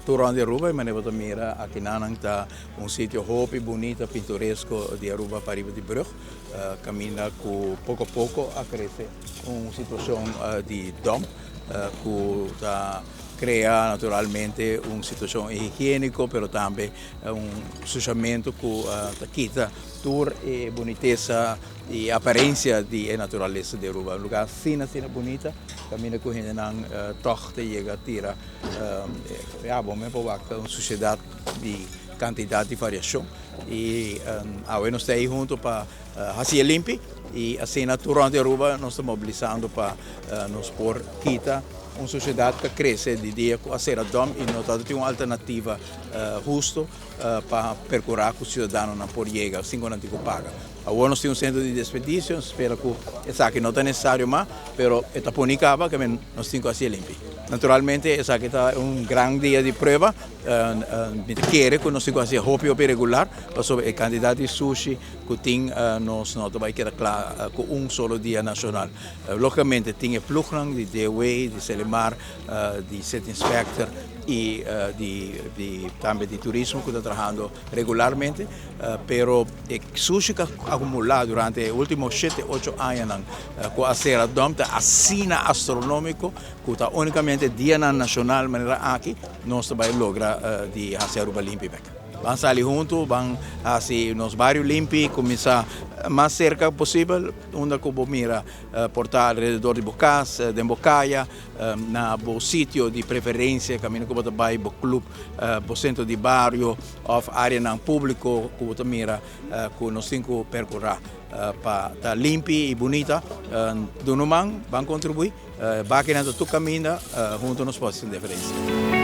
Tur rond di Aruba y manera bo ta mira akinanan ta un sitio hopi bunita, pintoresco di Aruba pariba di brug, caminda cu poco poco a crece un situacion di dump cu ta crea naturalmente un situacion higienico pero tambe un sushamento cu ta kita tur e bunitesa y aparencia di e naturalesa di Aruba. Un lugar asina asina bunita caminda cu hendenan tog ta yega tira ya bo mes por wak un suciedad di cantidad di variacion y awe nos ta ahi hunto pa haci e limpi y asina tur rond di Aruba nos ta mobilisando pa nos por kita un suciedad ta crece di dia cu a cera dom y no ta tin un alternativa husto pa percura cu ciudadanonan por yega sin cu nan tin cu paga. Awor nos tin un centro di desperdicio, nos spera cu esaki no ta necesario mas, pero e ta poni caba cu nos tin cu haci e limpi. Naturalmente esaki ta un gran dia di prueba, mi ta kere cu nos tin cu haci hopi hopi regular, pasobra e cantidad di sushi cu tin nos no ta bay keda cla cu un solo dia nacional. Logicamente tin e ploegnan di DOW, di Selimar, di City Inspector y di tambe di turismo cu ta trahando regularmente, pero e sushi cu a acumula durante e ultimo shete ocho añanan cu a cera dump ta asina astronomico cu ta unicamente dianan nacional manera aki nos ta bay logra di haci Aruba limpi bek. Ban sali huntu, ban hasi nos bario limpi, kuminsá mas serka posibel, unda ku bo mira por ta alrededor di bo kas, den bo kaya, na bo sitio di preferensia, kaminda ku bo ta bai, bo klup, bo sentro di bario òf áreanan públiko ku bo ta mira ku nos tin ku perkurá pa ta limpi i bunita. Duna un man, ban kontribuí, bakinan ta tur kaminda, huntu nos por hasi un diferensia.